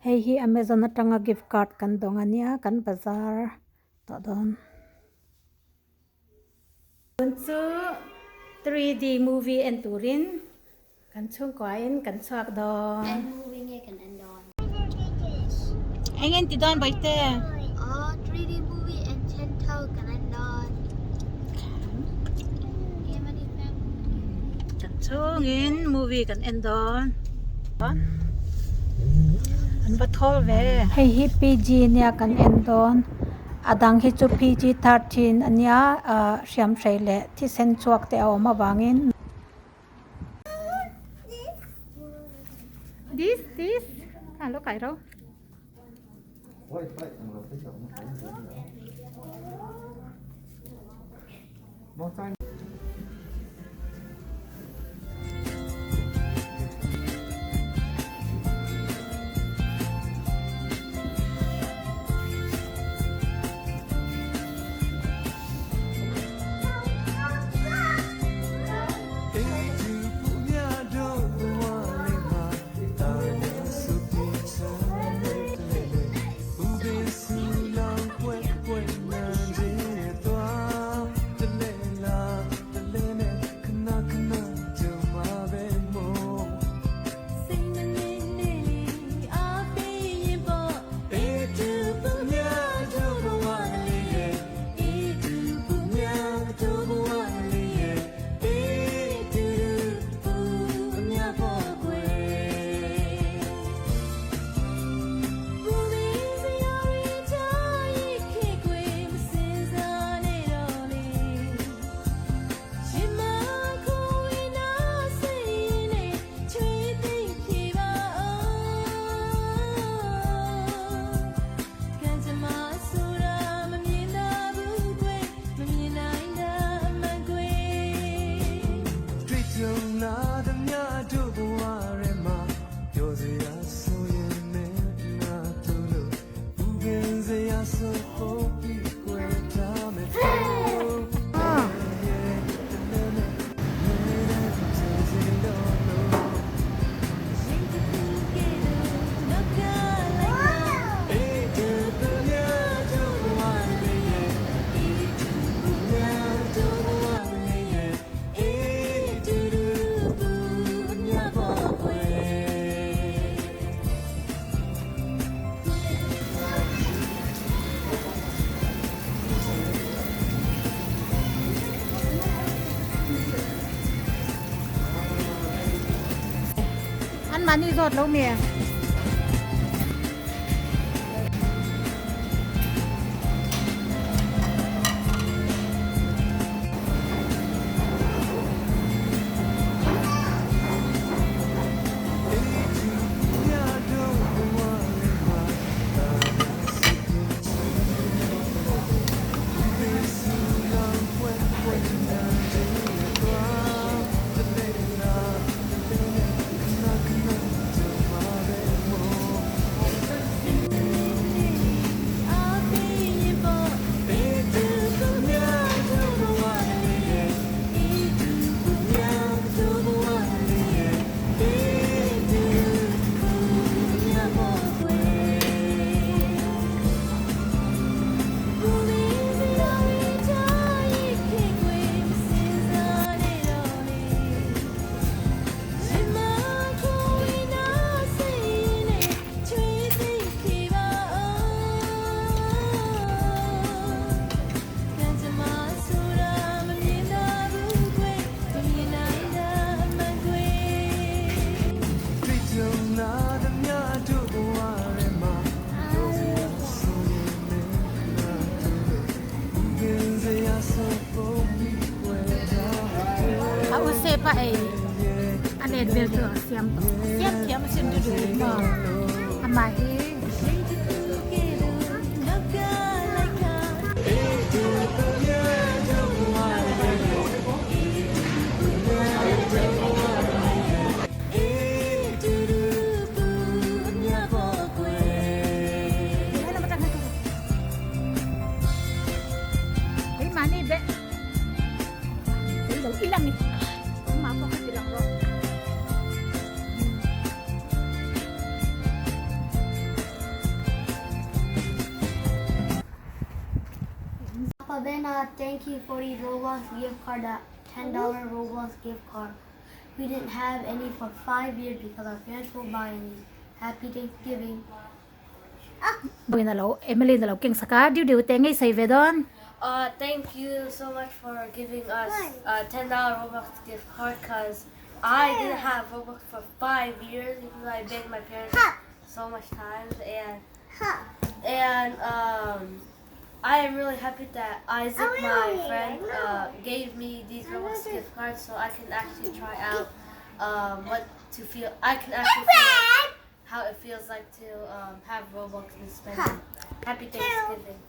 Hei hi Amazon atanga gift card kan dawng a nia kan bazar tawh dawn. Tun chu 3D movie en turin kan chhungkuain kan chhuak dawn. Eng movie nge kan en dawn? Eng en ti dawn Baite? Aw 3D movie en then tho kan en dawn. Kan chhungin movie kan en dawn. An va thawl ve. Hei hi PG nia kan en dawn. A dang hi chu PG 13 a nia ah hriamhrei leh thisen chhuak te a awm avangin. This this a lo kai ro. An mahni zawt lo mi? A u sepa ei a let vel chu a siam tawh a siam thiam a sin chu dik maw amah hi. Avena, thank you for the Roblox gift card, that $10 Roblox gift card. We didn't have any for 5 years because our parents won't buy any. Happy Thanksgiving. Buin alo Emily alo keng saka diu diu te ngei sei ve don. Thank you so much for giving us a $10 Robux gift card because I didn't have Robux for 5 years because I begged my parents so much times and I am really happy that Isaac, my friend, gave me these Robux gift cards so I can actually try out what to feel. I can actually feel how it feels like to have Robux and spend it. Happy Thanksgiving.